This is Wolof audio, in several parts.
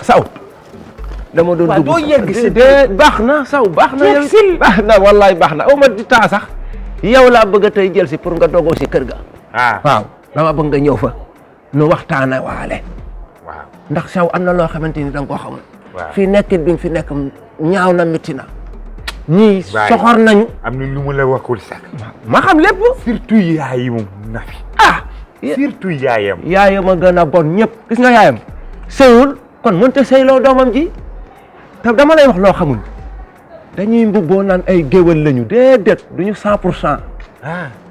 saw dama doon dugg doo yegg si de baax na saw baax na yow baax na wallaay baax na ma di taa sax yow laa bëgg a tey jël si pour nga dogoo si kër ga waaw dama bëgg nga ñëw fa nu waxtaana waale waaw ndax saw am na loo xamante ni da nga koo xamul fii nekkit bi fi nekk ñaaw na métti na ñii soxor nañu am na lu mu la waxul sax ma xam lépp surtout yaay moom na fi surtout yaayam yaayam a gën a bon ñëpp gis nga yaayam sëyul kon mënta sëyloo doomam ji te dama lay wax loo xamul dañuy mbubboo naan ay géwél lañu déedéet duñu 100%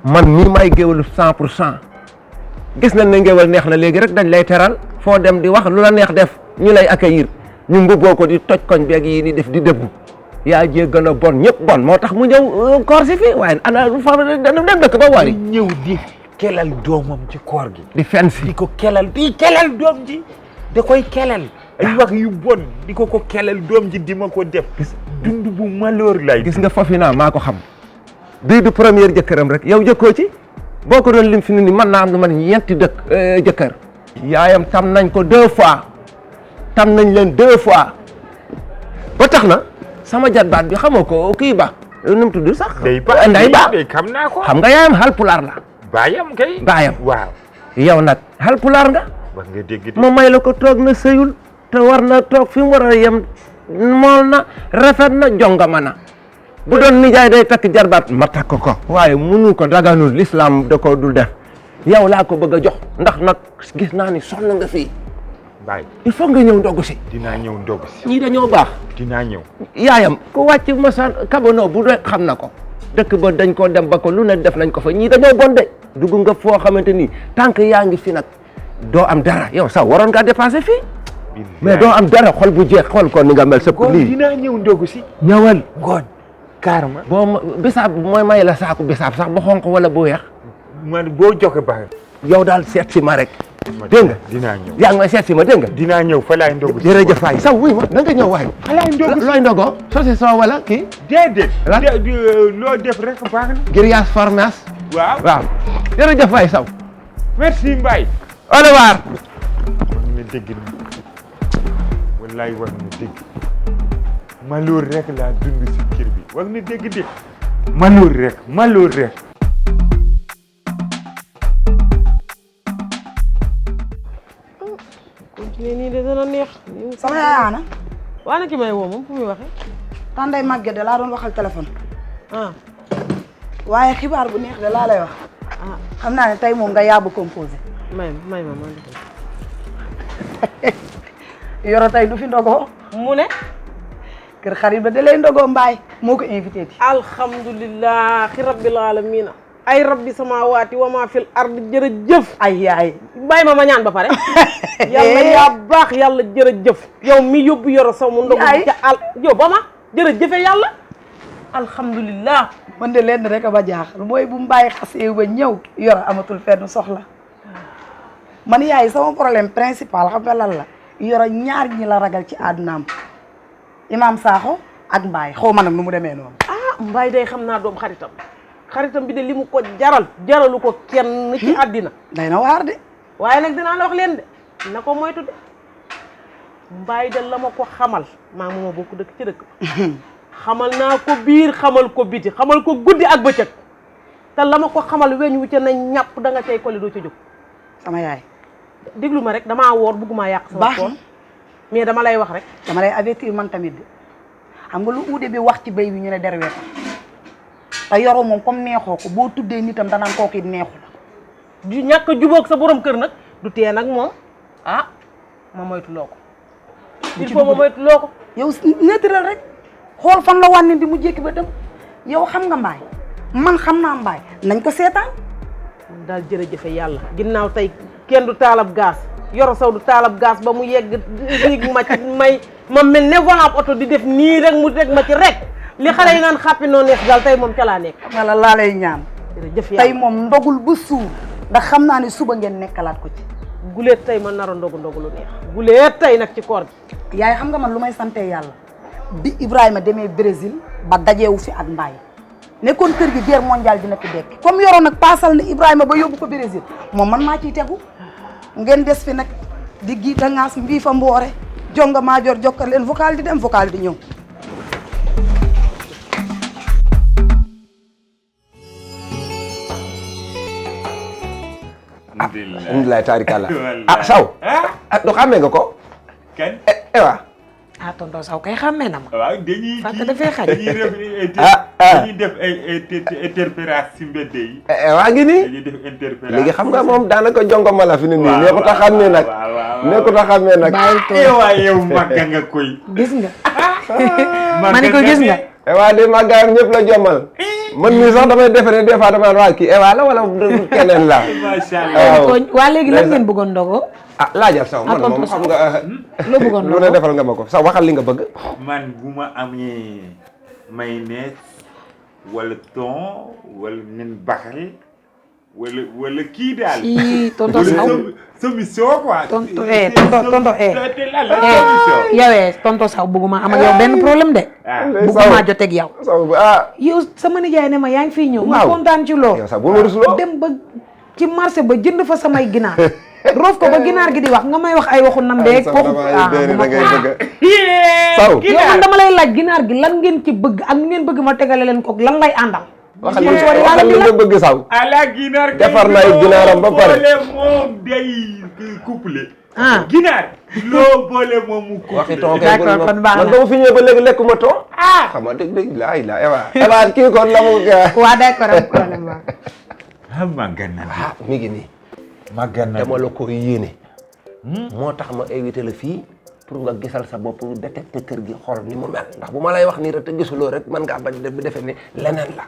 man mii may géwélu 100% gis nañ ne géwél neex na léegi rek dañ lay teral foo dem di wax lu la neex def ñu lay accueillir ñu mbubboo ko di toj koñ beeg yi di def di dëggu yaa jee gën a bon ñëpp bon moo tax mu ñëw koor si fii waaye ana fa dana dem dëkk ba wari ñëw di kelal doomam ci koor gi di fen si di ko kelal doom ji da koy kelal ay wax yu bon di ko kelal doom ji di ma ko def dund bu malheur lay gis nga Fofina maa ko xam bii du première jëkkëram rek yow jëkkoo ci boo ko doon lim fi ni mën naa am lu man ñeenti jëkkër yaayam tam nañ ko 2 fois tam nañ leen 2 fois ba tax na sama jarbaat bi xamoo ko kii ba nu mu tudd sax nday ba xam naa ko xam nga yaayam Haalpulaar la baayam kay baayam waaw yow nag Haalpulaar nga wax nga dégg ma may la ko toog na sëyul te war na toog fi mu war a yem mool na rafet na jongama na bu doon nijaay day takk jarbaat ma takk ko waaye munu ko daganul l'islam da ko dul def yow laa ko bëgg a jox ndax nag gis naa ni soxla nga fii baay il faut nga ñëw ndogu si dinaa ñëw ndogu si ñii dañoo baax dinaa ñëw yaayam ku wàcc masaan kabano bu dee xam na ko dëkk ba dañ ko dem ba ko lu ne def nañ ko fa ñii dañoo bon de dugg nga foo xamante ni tant que yaa ngi fi nag doo am dara yow sax waroon ngaa dépassé fii mais doo am dara xol bu jeex xol ko ni nga mel sëpp lii dinaa ñëw ndogu si ñëwal ngoon carrément boo bisaab mooy may la saaku bisaab sax bu xonq wala bu weex man boo joxe baax yow daal seet si ma rek dégg nga dinaa ñëw yaa ngi may seet si ma dégg nga dinaa ñëw fa laay ndogu si jërëjëf waay sax wuy ma na nga ñëw waay fa laay ndogu si looy ndogoo saucisson wala kii déedéet loo def rek baax na grillage farmace waaw jërëjëf waay saw merci Mbaye au revoir wax na dégg na wallaay wax na dégg malheur rek laa dund si kër bi wax na dégg de malheur rek continuer nii de dana neex sama yaay Ana waa na ki may woo moom fu muy waxee tànday màgget de laa doon waxal téléphone waaye xibaar bu neex de laa lay wax xam naa ne tey moom nga yàbb composé may ma yoro tey du fi ndogoo mu ne kër xarit ba da lay ndogoo mbaay moo ko invité ti alhamdulillahi rabbil alamina ay rabbi samawati wa ma fil ard jërëjëf ay yaay bàyyi ma ñaan ba pare yàlla yaa baax yàlla jërëjëf yow mi yóbbu yoro saw mu ndogu ca yow ba ma jërëjëfe yàlla alhamdulillah man de lenn rek a ba jaaxal mooy bu mbaay xasee ba ñëw yoro amatul fenn soxla man yaay sama problème principal xam nga lan la yoro ñaar ñi la ragal ci àddunaam Imam Sakho ak mbaay xaw ma nag nu mu demee noonu mbaay day xam naa doom xaritam bi de li mu ko jaralu ko kenn ci àddina day na waar de waaye nag dinaa la wax leen de na ko moytu de mbaay de la ma ko xamal maa mooma bokk dëkk ci dëkk xamal naa ko biir xamal ko biti xamal ko guddi ak bëccëg te la ma ko xamal weñ wu ca na ñàpp da nga cay koli doo ca jóg sama yaay déglu ma rek damaa woor bugguma yàq sama koor mais dama lay wax rek dama lay avertir man tamit de xam nga lu uude bi wax ci béy bi ñu ne derwee te yoro moom comme neexoo ko boo tuddee nitam danaan kooku it neexu la du ñàkk a jubóog sa borom kër nag du tee nag moom ma moytu loo ko il faut ma moytu loo ko yow neutre rek xool fan la wànni di mu jékki ba dem yow xam nga mbaay man xam naa mbaay nañ ko seetaan daal jërëjëfe yàlla ginnaaw tey kenn du taalab gaz yoro saw du taalab gaz ba mu yegg rig ma ci ma mel ne volant oto di def nii rek mu teg ma ci rek li xale yi naan xàppi noo neex daal tey moom ca laa nekk nga la laa lay ñaan jërëjëf yàlla tey moom ndogul bu suur ndax xam naa ne suba ngeen nekkalaat ko ci guleet tey ma nar a ndogu lu neex guleet tey nag ci koor gi yaay xam nga man lu may sante yàlla bi Ibrahima demee Brésil ba dajeewu fi ak mbaay nekkoon kër gi guerre mondiale dina fi dekk comme yoro nag paasal na Ibrahima ba yóbbu ko Brésil moom man maa ciy tegu ngeen des fi nag di giita ngaas mbii fa mboore jonga maajoor jokkal leen vocal di dem vocal di ñëw. alhamdulilah taarikàlla Saw du xàmmee nga ko kan Ewa tonton Saw kay xàmmee na ma. waaw dañuy fàtte dafay xaj. dañuy def ay interférence ci mbedd yi. Ewa ngi nii dañuy def interférence. léegi xam nga moom daanaka jongoma la fi ne nii nekkut a xàmmee nag nekkut a xàmmee nag yow màgga nga koy. gis nga. ma ne ko gis nga. Ewa de màggaayam ñëpp la jommal man mii sax damay defe ne des fois dama waa kii Ewa la wala keneen la. macha allah waa léegi lan ngeen bëggoon ndogo. laajal Saw man moom xam nga loo bëggoon lu ne defal nga ma ko Saw waxal li nga bëgg. man bu ma amee mayonnaise wala thon wala nen baxal wala kii daal. tonton Saw solution quoi. tonton tonton Saw bëgguma am ak yow benn problème de. bëgguma joteeg yow. yow sama nijaay ne ma yaa ngi fiy ñëw. ma kontaan ci loo. yow sax bu ma rusloo dem ba ci marché ba jënd fa samay ginaar. roof ko ba ginaar gi di wax nga may wax ay waxu nam beeg. foofu Saw yow man dama lay laaj ginaar gi lan ngeen ci bëgg ak ngeen bëgg ma tegale leen kook lan lay àndal. waxal li nga bëgg Saw. ala ginaar defar na ay ginaaram ba pare. moom day couple. ginaar loo boole moom mu couple. waxi ton kay d'accord kon baax na man dama fi ñëwee ba léegi lekkuma ton. xam nga dëgg laa Ewa kii kon la mu. waaw d'accord am problème waaw. màggan na mi ngi nii. màggan na dama la ko yéene. moo tax ma invité la fii pour nga gisal sa bopp détecté kër gi xool ni mu mel ndax bu ma lay wax nii rek te gisuloo rek mën ngaa bañ bi defe ne leneen la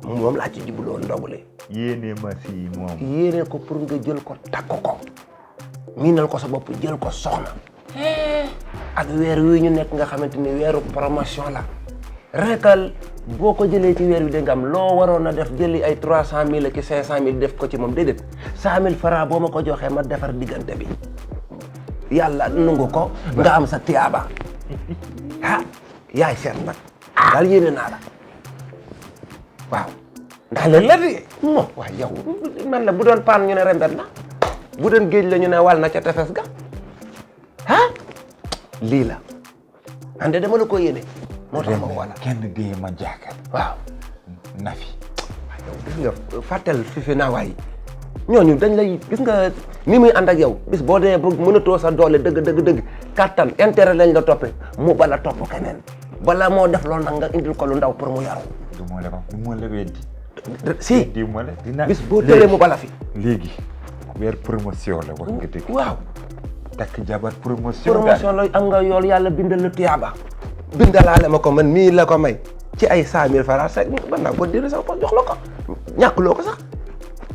moom laa ci jubluwoon ndogule. yéene ma si moom. yéene ko pour nga jël ko takk ko miinal ko sa bopp jël ko soxna. ak weer wi ñu nekk nga xamante ni weeru promotion la. rekal boo ko jëlee ci weer wi da nga am loo waroon a def jëli ay 300000 ak 500000 def ko ci moom déedéet 100000 francs boo ma ko joxee ma defar diggante bi yàlla nungu ko nga am sa tiyaaba yaay seet nag daal yéene naa la waaw ndax la di moom waaw yow man la bu doon paan ñu ne rembet na bu doon géej la ñu ne wal na ca tefes ga lii la ande dama la ko yéene moo tax ma wala kenn dee ma jaagal. waaw Nafi. yow gis nga fàttel fi naa waay ñooñu dañ lay gis nga ni muy ànd ak yow bis boo dee ba mënatoo sa doole dëgg kattan intérêt lañ la toppee mu bala topp keneen bala moo def loolu nag nga indil ko lu ndaw pour mu yaru. du ma la weddi. si di ma la dina bis boo tëlee mu bala fi. léegi weer promotion la wax nga dëgg. waaw takk jabar promotion. promotion la am nga yool yàlla bindal la tiyaaba. bindalaale ma ko man mii la ko may ci ay 100000 francs rek mën naa ko diri sama poche jox la ko ñàkkuloo ko sax.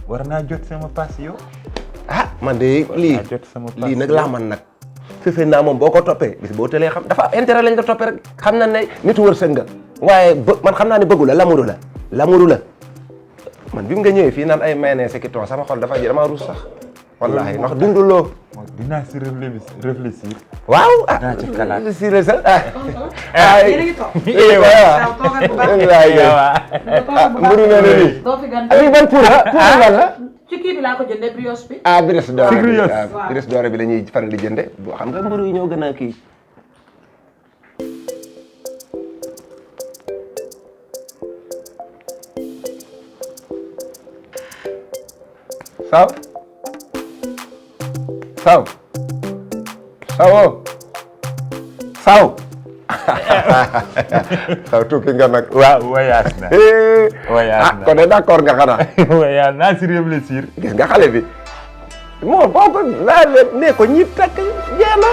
war naa jot sama pass yow. man de lii nag laa man nag fefe naa moom boo ko toppee bis boo tëlee xam dafa intérêt lañ ko toppee rek xam na ne nitu wërsëg nga waaye man xam naa ne bëggu la lamuru la man bi mu nga ñëwee fii naan ay mayonnaise ki ton sama xol dafa ji dama ruus sax wallaahi ndax dunduloo. dinaa si réfléchir. waaw dinaa ci xalaat si la sax yéen a ngi toog. mburu mel ni doo fi gan ak ban pour ban la. ci kii bi laa ko jëndee brioche bi. Brioche Dorée bi Brioche Dorée bi la ñuy faral di jënde boo xam nga mburu yi ñoo gën a kii. Saw tukki nga nag. waaw voyage na. kon de d'accord nga xanaa. voyage naa si réfléchir. gis nga xale bi moo boo ko laa ne ko ñi takk jeex na.